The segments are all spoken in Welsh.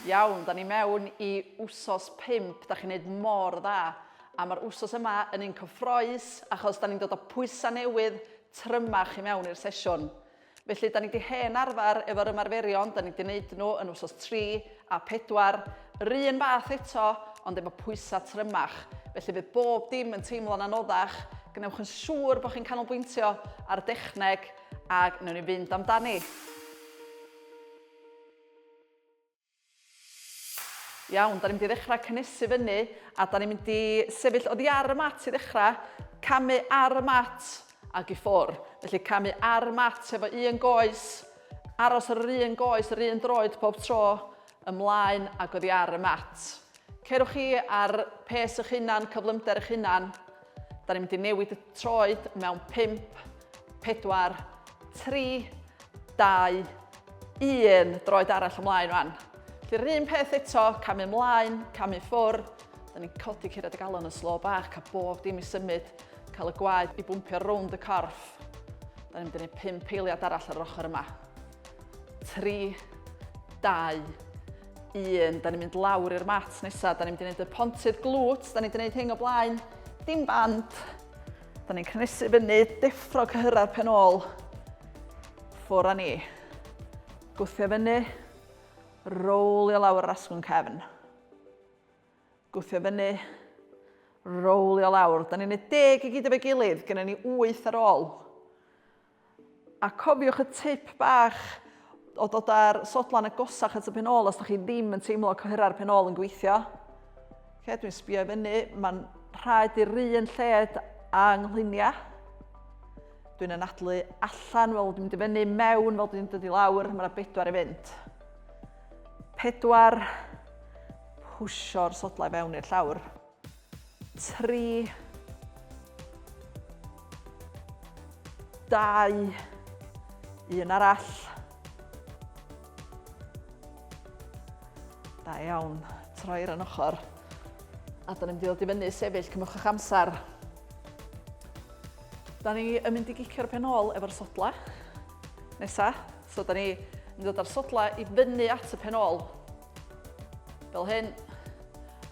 Iawn, da ni mewn i wsos 5, da chi'n neud mor dda. A mae'r wsos yma yn un cyffroes achos da ni'n dod â pwysau newydd trymach i mewn i'r sesiwn. Felly, da ni 'di hen arfer efo'r ymarferion, da ni 'di wneud nhw yn wsos 3 a 4, yr un fath eto, ond efo pwysau trymach. Felly fydd bob dim yn teimlo'n anoddach, gwnewch yn siŵr bod chi'n canolbwyntio ar y dechneg ac wnawn ni fynd amdani. Iawn, da ni'n mynd i ddechrau cynnesu fyny a da ni'n mynd i sefyll oddi ar y mat i ddechrau, camu ar y mat ac i ffwr. Felly camu ar y mat efo un goes, aros ar yr un goes, yr un droed pob tro, ymlaen ac oddi ar y mat. Cerwch chi ar pes eich hunan, cyflymder eich hunan. Da ni'n mynd i newid y troed mewn 5, 4, 3, 2, 1, droed arall ymlaen rwan. Felly'r un peth eto, camu ymlaen, camu ffwr. Da ni'n codi curiad y galon yn slo bach, cael bob dim i symud, cael y gwaed i bwmpio rownd y corff. Da ni'n mynd i wneud 5 eiliad arall ar yr ochr yma. 3, 2, 1. Da ni'n mynd lawr i'r mat nesaf. Da ni'n mynd i wneud y pontydd glwt. Da ni'n mynd i wneud hyn o blaen. Dim band. Da ni'n cynnesu fyny, deffro cyhyrau'r pen ôl. Ffwr â ni. Gwthio fyny, rowlio lawr yr asgwrn cefn. Gwthio fyny, rowlio lawr. Da ni'n neud deg i gyd efo'i gilydd, gyda ni wyth ar ôl. A cofiwch y tip bach o dod â'r sodlan agosach at y pen ôl os ydych chi ddim yn teimlo cyhyrau'r pen ôl yn gweithio. Okay, dwi'n sbio i fyny, mae'n rhaid i'r un lled a nghluniau. Dwi'n anadlu allan fel dwi'n mynd i fyny, mewn fel dwi'n dod i lawr, mae yna bedwar i fynd. Pedwar, pwsio'r sodlau fewn i'r llawr. 3, 2, un arall. Da iawn, troi i'r ochr. A da ni'n mynd i ddod i fyny sefyll, cymwch eich amser. Da ni yn mynd i gicio'r pen ôl efo'r sodla nesa. So da ni yn dod â'r sodla i fyny at y pen ôl. Fel hyn.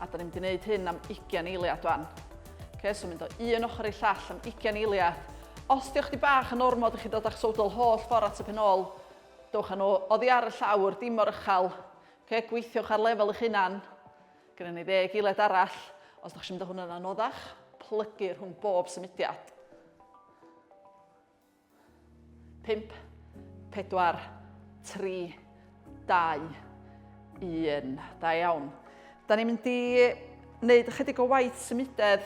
A da ni'n mynd i wneud hyn am 20 eiliad wan. Okay, so mynd o un ochr i'r llall am 20 eiliad. Os diolch di bach yn ormod i chi dod â'ch sowdl holl ffordd at y pen ôl, dowch â nhw oddi ar y llawr, dim mor uchel. Okay, gweithiwch ar lefel eich hunan. Gyda ni ddeg eiliad arall. Os ydych chi'n mynd â hwnna'n anoddach, plygu rhwng bob symudiad. 5, 4, 3, 2, 1. Da iawn. Da ni'n mynd i wneud ychydig o waith symudedd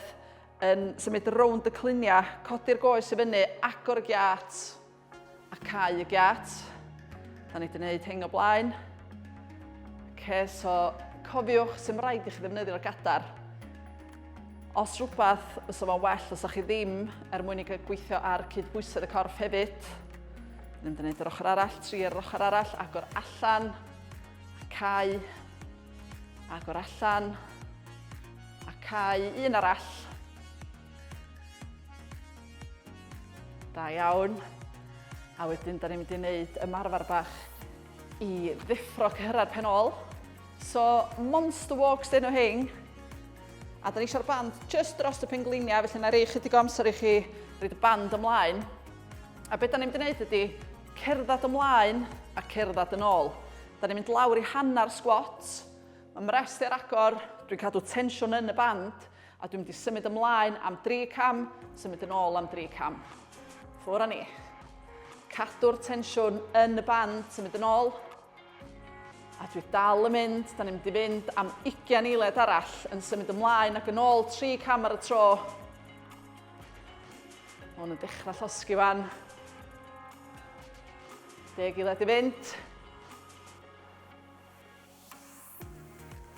yn symud rownd y cluniau, codi'r goes i fyny, agor y giat a cau y giat. Da ni wedi gwneud hyn o blaen. Okay, so cofiwch, sy'n rhaid i chi ddefnyddio'r gadar. Os rhywbeth, fysa fo'n well os chi ddim, er mwyn i gael gweithio ar cydbwysedd y corff hefyd. Ni'n mynd i wneud yr ochr arall, tri ar yr ochr arall, agor allan, a cau, agor allan, a cau, un arall. Da iawn. A wedyn, da ni'n mynd i wneud ymarfer bach i ddeffro cyhyrau'r pen ôl. So, monster walks dyn nhw hyn. A da ni eisiau'r band just dros y pengliniau, felly na rei chydig o amser i chi roed y band ymlaen. A beth da ni'n mynd i wneud ydy cerdded ymlaen a cerdded yn ôl. Da ni'n mynd lawr i hanner squat. Mae mrest ar agor, dwi'n cadw tensiwn yn y band, a dwi'n mynd i symud ymlaen am dri cam, symud yn ôl am dri cam. Ffwr â ni. Cadw'r tensiwn yn y band, symud yn ôl. A dwi dal yn mynd, da ni'n mynd i fynd am 20 eiliad arall yn symud ymlaen ac yn ôl tri cam ar y tro. Mae hwn yn dechrau llosgi fan. Deg eiliad i fynd.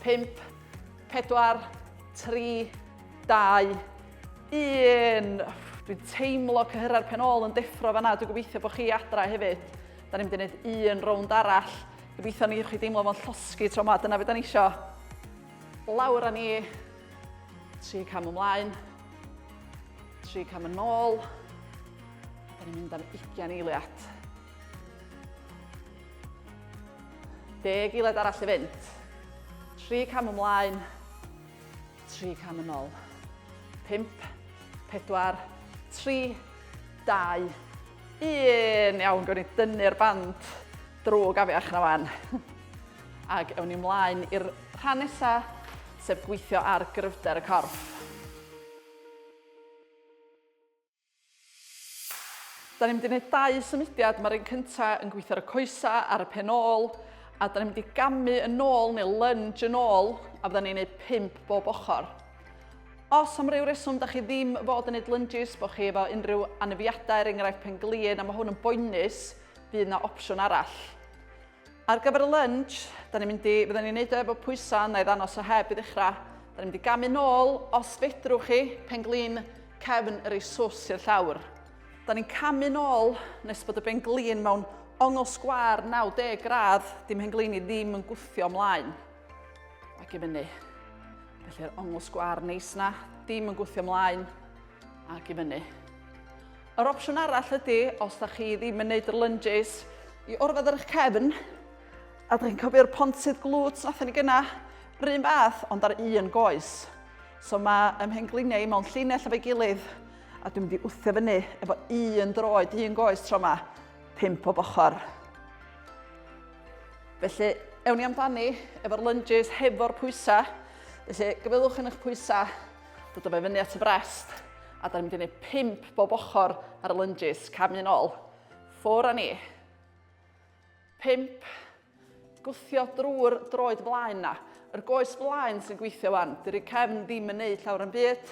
5, 4, 3, 2, 1. Dwi'n teimlo cyhyrau'r pen ôl yn deffro fanna. Dwi'n gobeithio bod chi adra hefyd. Da ni'n mynd i wneud un rownd arall. Gobeithio ni chi deimlo fo'n llosgi tro yma. Dyna beth da ni isio. Lawr â ni. Tri cam ymlaen. Tri cam yn ôl. Da ni'n mynd am 20 eiliad. Deg eiliad arall i fynd. 3 cam ymlaen, 3 cam yn ôl. 5, 4, 3, 2, 1. Iawn, gwn i dynnu'r band drwg afiach na wan. Ac ewn ni ymlaen i'r rhan nesaf, sef gweithio ar gryfder y corff. Da ni'n mynd i wneud dau symudiad. Mae'r un cyntaf yn gweithio ar y coesau, ar y pen ôl, a da ni'n mynd i gamu yn ôl neu lunge yn ôl, a fydda ni'n gwneud pump bob ochr. Os am ryw reswm da chi ddim fod yn gwneud lunges, bod chi efo unrhyw anafiadau, er enghraifft pen glin, a mae hwn yn boenus, bydd na opsiwn arall. Ar gyfer y lunge, da ni'n mynd i, fydden ni'n neud o efo pwysau, na i ddanos o heb i ddechrau. Da ni'n mynd i gamu nôl, os fedrwch chi, pen-glin cefn yr ei sws i'r llawr. Da ni'n camu nôl nes bod y ben-glin mewn ongl sgwâr 90 gradd, dim mhen-glin i ddim yn gwthio ymlaen. Ac i fyny. Felly'r ongl sgwâr neis na, dim yn gwthio ymlaen, ac i fyny. Yr opsiwn arall ydy, os da chi ddim yn neud yr lunges, i orfod ar eich cefn, a da chi'n cofio'r pontydd glutes nathon ni gynna, yr un fath, ond ar un goes. So mae ym mhengliniau i mewn llinell efo'i gilydd, a dwi'n mynd i wthio fyny efo un droed, un goes tro yma, pump o ochr. Felly, ewn ni amdani efo'r lunges, hefo'r pwysau. Felly, gyfeilwch yn eich pwysau, dod o fe fyny at y brest, a da ni'n mynd i wneud pump bob ochr ar y lunges, camu yn ôl. Ffwr â ni. Pump. Gwthio drwy'r droed flaen na. Yr goes flaen sy'n gweithio wan. Dy'r cefn ddim yn neud llawr yn byd.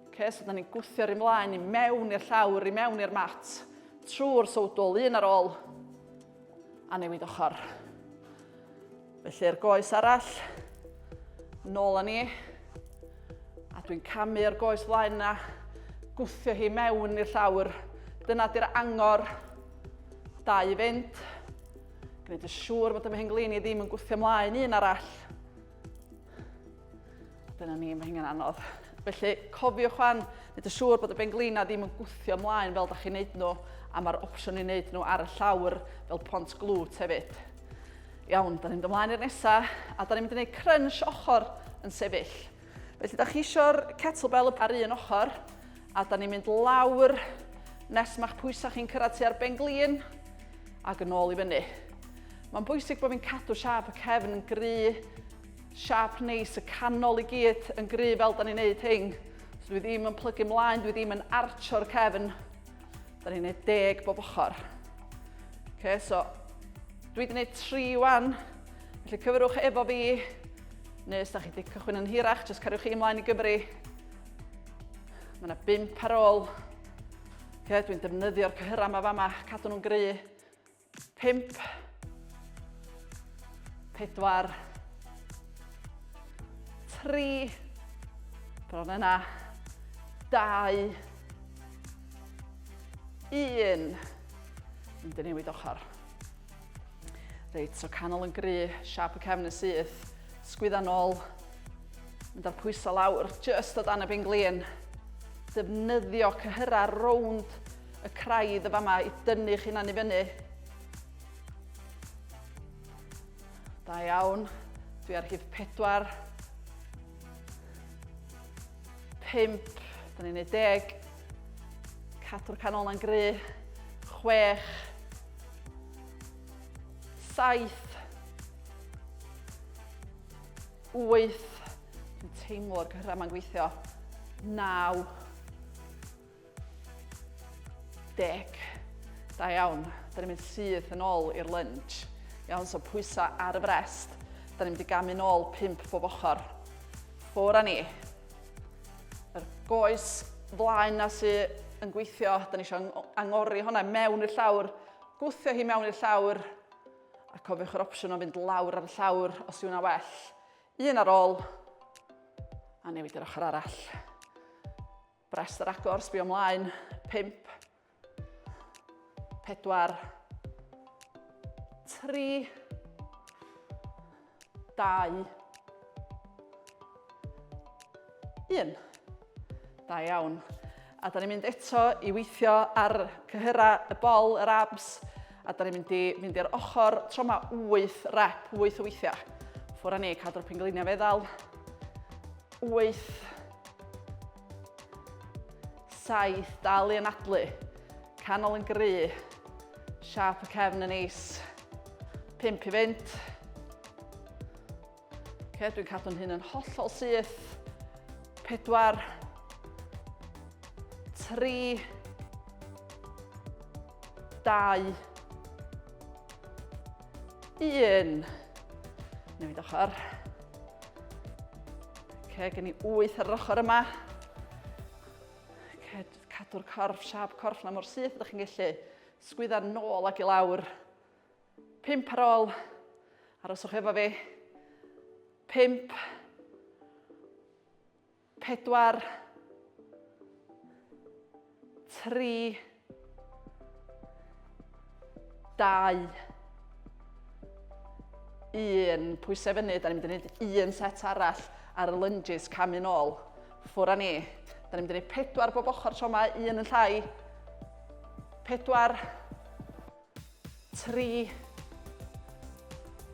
Okay, so da ni'n gwthio'r un flaen i mewn i'r llawr, i mewn i'r mat. Trwy'r sowdl, un ar ôl. A newid ochr. Felly'r goes arall, nôl â ni. A dwi'n camu o'r goes flaen yna, gwthio hi mewn i'r llawr. Dyna di'r angor. Dau i fynd. Gwneud yn siŵr bod y mhenglin i ddim yn gwthio ymlaen un arall. Dyna ni, mae hynny'n anodd. Felly, cofiwch wan, wneud yn siŵr bod y benglina ddim yn gwthio ymlaen fel da chi'n neud nhw, a mae'r opsiwn i wneud nhw ar y llawr fel pont glwt hefyd. Iawn, da ni'n mynd ymlaen i'r nesaf, a da ni'n mynd i wneud crunch ochr yn sefyll. Felly, da chi eisiau'r kettlebell ar un ochr, a da ni'n mynd lawr nes ma'ch pwysau chi'n cyrraedd tua'r benglin, ac yn ôl i fyny. Mae'n bwysig bod fi'n cadw siâp y cefn yn gry, Siâp neis, y canol i gyd yn gry fel da ni'n neud hyn. So dwi ddim yn plygu mlaen, dwi ddim yn archo'r cefn. Da ni'n neud deg bob ochr. Okay, so dwi wedi neud tri wan, felly cyfrwch efo fi, neu os da chi wedi cychwyn yn hirach, jyst cariwch chi ymlaen i gyfri. Mae yna bump ar ôl. Okay, dwi'n defnyddio'r cyhyrau yma fama, cadw nhw'n gry. 5, 4, 3, bron yna, 2, 1. Mynd i newid ochr. Reit, so canol yn gry, siap y cefn yn syth, sgwydda nôl, mynd â'r pwysau lawr, just o dan y ben glin. Defnyddio cyhyrau rownd y craidd y fama i dynnu'ch hunan i fyny. Da iawn. Dwi ar rhif 4. 5. Da ni'n neud 10. Cadw'r canol na'n gry. 6. 7. 8. Dwi'n teimlo'r cyhyrau yma'n gweithio. 9. Deg. Da iawn. Da ni'n mynd syth yn ôl i'r lunge. Iawn, so pwysau ar y frest. Da ni'n mynd i gamu nôl pump bob ochr. Ffwr â ni. Yr goes flaen na sy yn gweithio, da ni eisiau angori hwnna mewn i'r llawr, gwthio hi mewn i'r llawr, a cofiwch yr opsiwn o fynd lawr ar y llawr os yw hwnna well. Un ar ôl, a newid yr ochr arall. Brest ar agor, sbio ymlaen. 5, 4, 3, 2, 1. Da iawn. A da ni'n mynd eto i weithio ar cyhyrau y bol, yr abs, a da ni'n mynd i fynd i'r ochr tro yma 8 rep, 8 o weithiau. Ffwr â ni, cadw'r pengliniau feddal. 8, 7, dal i anadlu. Canol yn gry. Siap y cefn yn is. 5 i fynd. Okay, dwi'n cadw'n hyn yn hollol syth. 4, 3, 2, 1. Newid ochr. Okay, gen i 8 ar yr ochr yma. Okay, cadw'r corff, siap corff na mor syth ydych chi'n gallu. Sgwydda nôl ac i lawr. 5 ar ôl. Aroswch efo fi. 5, 4, 3, 2, 1. Pwysau fyny, da ni'n mynd i wneud un set arall ar y lunges, camu nôl. Ffwr â ni. Da ni'n mynd i wneud 4 bob ochr tro yma, un yn llai. 4, 3,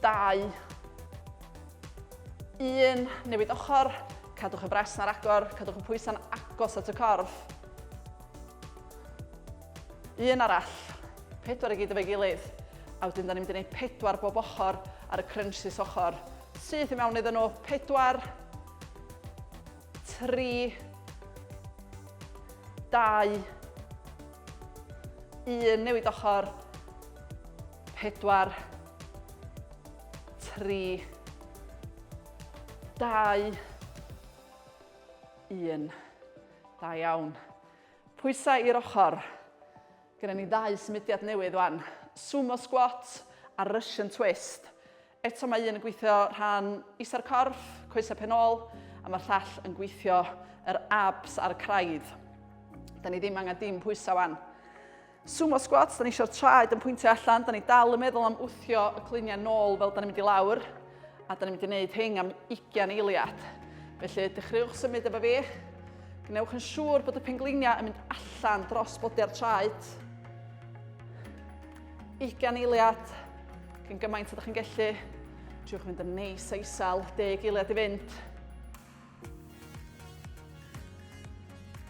2, 1. Newid ochr. Cadwch y bres ar agor, cadwch y pwysau'n agos at y corff. Un arall. 4 i gyd efo'i gilydd. A wedyn, da ni'n mynd i wneud 4 bob ochr ar y crunches ochr. Syth i mewn iddyn nhw. 4, 3, 2, 1, newid ochr, 4, 3, 2, 1. Da iawn. Pwysau i'r ochr. Gyda ni ddau symudiad newydd wan. Sumo squat a Russian twist. Eto mae un yn gweithio rhan isa'r corff, coesau pen ôl, a mae'r llall yn gweithio yr abs a'r craidd. Da ni ddim angen dim pwysau wan. Sumo squats, da ni eisiau'r traed yn pwyntio allan, da ni dal yn meddwl am wthio y cluniau nôl fel da ni'n mynd i lawr, a da ni'n mynd i wneud hyn am 20 eiliad. Felly, dechreuwch symud efo fi. Gwnewch yn siŵr bod y pengliniau yn mynd allan dros bodiau'r traed. 20 eiliad, cyn gymaint ydych chi'n gallu. Triwch fynd yn neis a isel, 10 eiliad i fynd.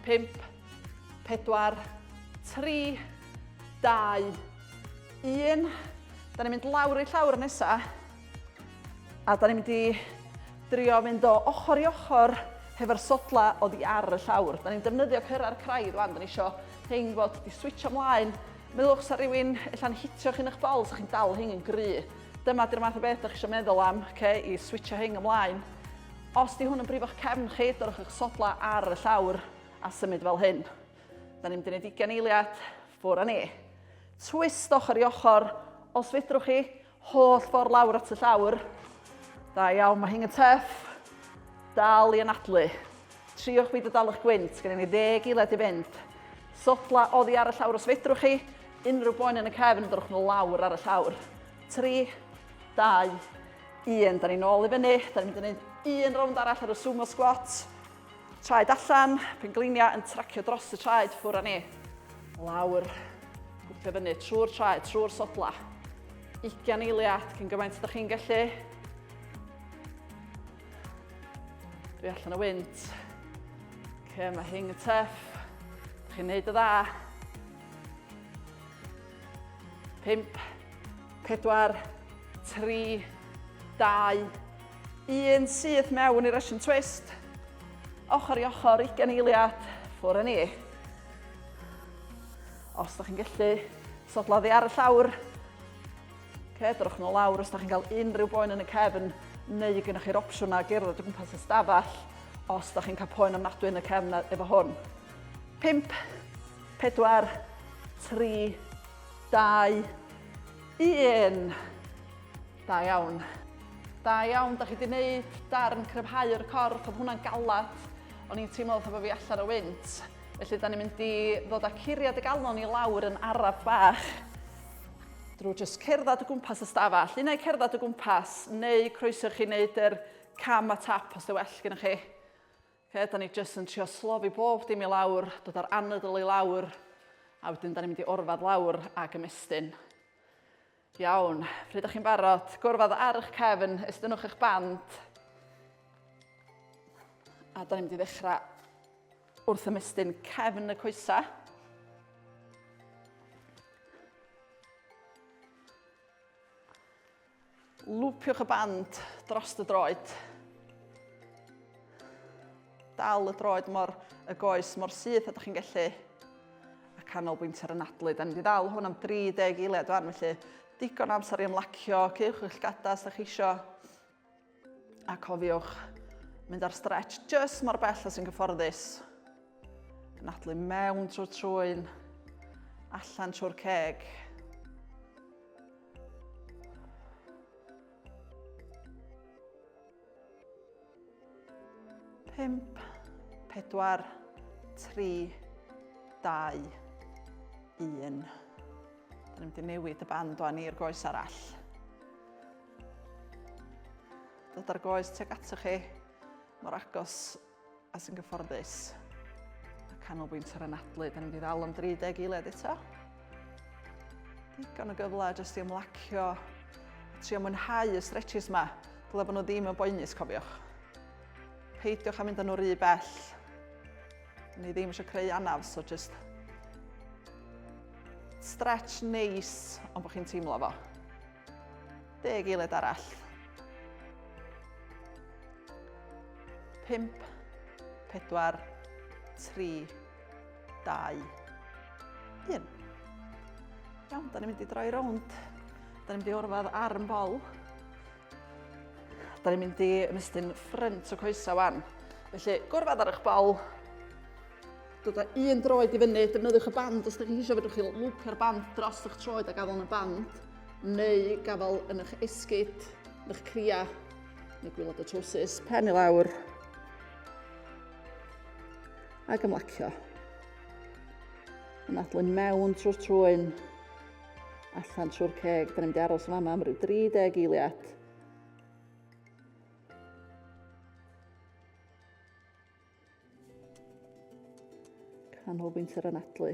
5, 4, 3, 2, 1. Da ni'n mynd lawr i'r llawr nesa. A da ni'n mynd i drio mynd o ochr i ochr hefo'r sodla oddi ar y llawr. Da ni'n defnyddio cyrra'r craidd wan, da ni isio rhein fod di switcho mlaen. Meddylwch sa rhywun ella'n hitio chi'n eich bol, sa chi'n dal hyn yn gry. Dyma di'r math o beth da chi eisiau meddwl am, okay, i switcho hyn ymlaen. Os di hwn yn brifo'ch cefn chi, dorwch eich sodla ar y llawr a symud fel hyn. Da ni'n mynd i wneud 20 eiliad, ffwr â ni. Twist ochr i ochr, os fedrwch chi, Holl ffordd lawr at y llawr. Da iawn, mae hyn yn tyff. Dal i anadlu. Triwch beidio dal eich gwynt, gen i ni ddeg eiliad i fynd. Sodla oddi ar y llawr os fedrwch chi. Unrhyw boen yn y cefn, dodwch nhw lawr ar y llawr. 3, 2, 1. Da ni'n ôl i fyny. Da ni'n mynd i wneud un rownd arall ar y sumo squat. Traed allan, pengliniau yn tracio dros y traed, ffwr â ni. Lawr, gwthio fyny, trwy'r traed, trwy'r sodla. 20 eiliad cyn gymaint ydych chi'n gallu. Dwi allan o wynt. Okay, mae hyn yn tyff. Ydych chi'n neud y dda. 5, 4, 3, 2, Un syth mewn i'r Russian twist. Ochr i ochr, 20 eiliad, ffwr â ni. Os da chi'n gallu, sodla oddi ar y llawr. Okay, drwch nhw lawr os da chi'n cael unrhyw boen yn y cefn, neu gynnwch chi'r opsiwn na gerdded o gwmpas y stafell os da chi'n cael poen ofnadwy yn y cefn efo hwn. 5, 4, 3, 2, 1. Da iawn. Da iawn, da chi wedi gwneud darn cryfhau'r corff, oedd hwnna'n galad. O'n i'n teimlo fatha bod fi allan o wynt. Felly da ni'n mynd i ddod â curiad y galon i lawr yn araf bach drwy jyst cerdded o gwmpas y stafell. Un ai cerdded o gwmpas, neu croeso chi wneud yr cam a tap os dy well gennych chi. Okay, da ni jyst yn trio slofi bob dim i lawr, dod â'r anadl i lawr, a wedyn da ni'n mynd i orfod lawr ac ymestyn. Iawn, pryd ydych chi'n barod, gorfod ar eich cefn, estynnwch eich band. A da ni'n mynd i ddechrau wrth ymestyn cefn y coesau. Lwpiwch y band dros y droed. Dal y droed mor, y goes mor syth a ydych chi'n gallu. A canolbwyntio ar anadlu. Da ni'n mynd i ddal hwn am 30 eiliad wan, felly digon amser i ymlacio, cewch eich llgada os ydych chi isio. A cofiwch, mynd ar stretch just mor bell as sy'n gyfforddus. Anadlu mewn trwy'r trwyn, allan trwy'r ceg. 5, 4, 3, 2, 1. Da ni'n mynd i newid y band o'n i'r goes arall. Dod ar goes tuag atoch chi mor agos a sy'n gyfforddus. A canolbwynt ar anadlu. Da ni'n mynd i ddal am 30 eiliad eto. Digon o gyfle jyst i ymlacio a trio mwynhau y stretches yma. Dyle bod nhw ddim yn boenus, cofiwch. Peidiwch â mynd â nhw rhy bell. Ni ddim eisiau creu anaf, so just stretch neis, ond bod chi'n teimlo fo. Deg eiliad arall. 5, 4, 3, 2, 1. Iawn, da ni'n mynd i droi rownd. Da ni'n mynd i orfod arm bol. Da ni'n mynd i ymestyn ffrynt o coesau wan. Felly, gorfod ar eich bol. Dod â un droed i fyny, defnyddiwch y band os ydych chi eisiau, fedrwch chi lwpio'r band dros eich troed a gafael yn y band, neu gafael yn eich esgid, yn eich cria, neu gwylod y trowsus, pen i lawr, ac ymlacio. Anadlu mewn trwy'r trwyn, allan trwy'r ceg. Da ni'n mynd i aros yn fama am ryw 30 eiliad. Canolbwynt ar anadlu.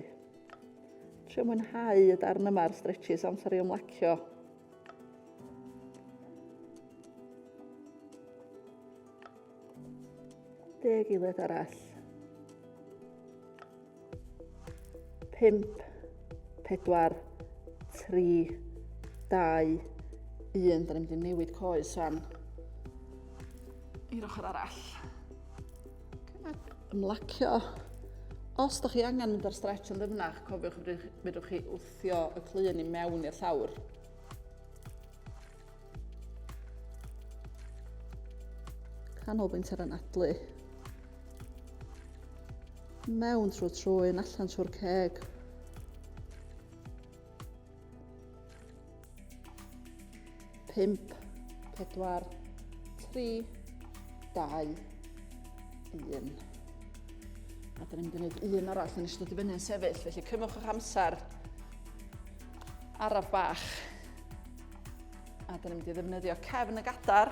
Trio mwynhau y darn yma ar stretches amser i ymlacio. Deg eiliad arall. 5, 4, 3, 2, 1. Da ni'n mynd i newid coes fan i'r ochr arall. Ymlacio. Os da chi angen mynd ar stretch yn ddyfnach, cofiwch fedrwch chi wthio y clun i mewn i'r llawr. Canolbwynt ar anadlu. Mewn trwy'r trwyn, allan trwy'r ceg. 5, 4, 3, 2, 1. A da ni'n mynd i wneud un arall, da ni eisiau dod i fyny yn sefyll, felly cymwch eich amser araf bach. A da ni'n mynd i ddefnyddio cefn y gadar.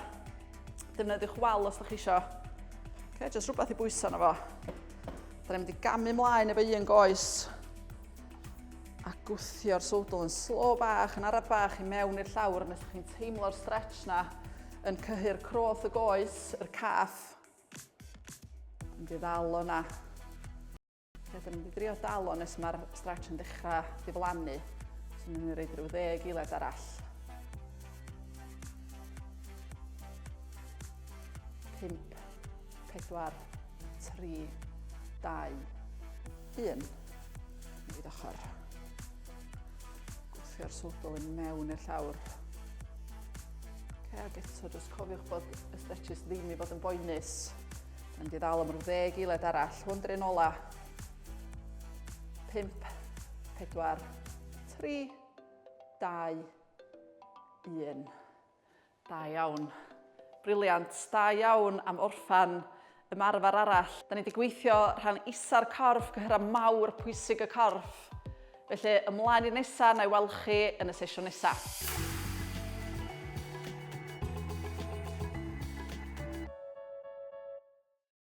Defnyddiwch wal os da chi isio. Okay, just rhywbeth i bwyso na fo. Da ni'n mynd i gamu mlaen efo un goes a gwthio'r sowdl yn slo bach, yn araf bach i mewn i'r llawr nes chi'n teimlo'r stretch na yn cyhyr croth y goes, yr caff. Mynd i ddal o na. Ie, da ni'n mynd i drio dal o nes mae'r stretch yn dechrau diflannu. So ni'n mynd i reid rhyw ddeg eiliad arall. 5, 4, 3, 2, 1. Newid ochr. Gwthio'r sowdl yn mewn i'r llawr. Okay, ac eto, jyst cofiwch bod y stretches ddim i fod yn boenus. Mae'n mynd i ddal am rhyw ddeg eiliad arall. Hwn dyn ola. 5, 4, 3, 2, 1. Da iawn. Briliant. Da iawn am orffan ymarfer arall. Da ni wedi gweithio rhan isa'r corff, cyhyrau mawr pwysig y corff. Felly, ymlaen i'r nesaf, na i weld chi yn y sesiwn nesaf.